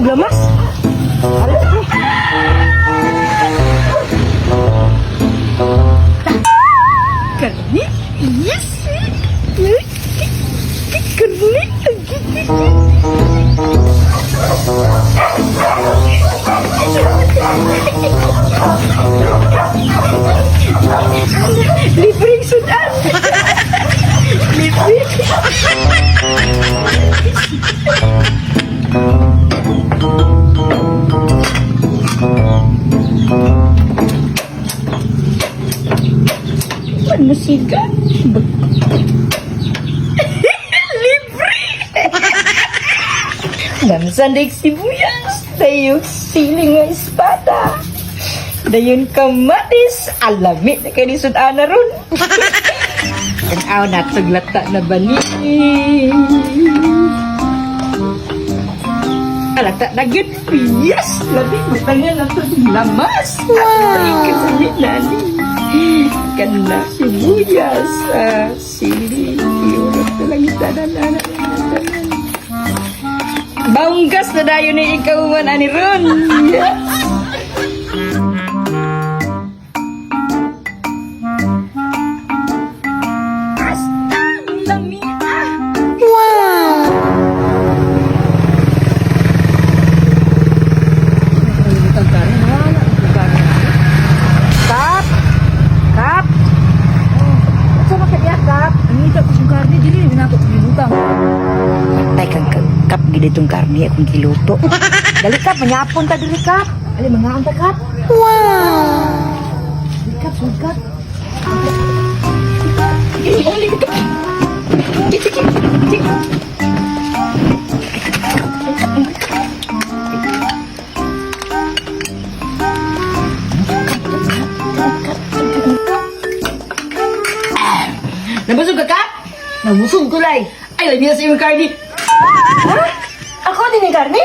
kog lamas. Alis ko. Karni? Yes! Karni? Libreng sudan! Libre! Musika? Libre! Lamsan sibuyas, dayon siling nga espada. Dayon kamatis, alami na kay ni sud-ana ron. Tanaw na suglata na bani. Alata na gyud. Yes, labi butangan na to lamas. Wow. Kasali nani. Kana sibuyas, sili, iurot na lang tanan na tanan. Banggas na dayon ni ikaw man ani ron. Yes. Asta, ang lami ah. Wow! Kap! Kap! Oh, sa ka diya, Kap? Ang ita ko sa karne, dili na ako gibutang. Patay kang kap gid itong karne akong giluto. Dali kap, manyapon ta dili kap. Ali mga ta kap. Wow! Dali kap, sud kap. Dali kap. Sige, sige, sige. Nabusog ka, Kap? Nabusog ko lay. Ay, labi na sa iyong karne. Ako din ni karne?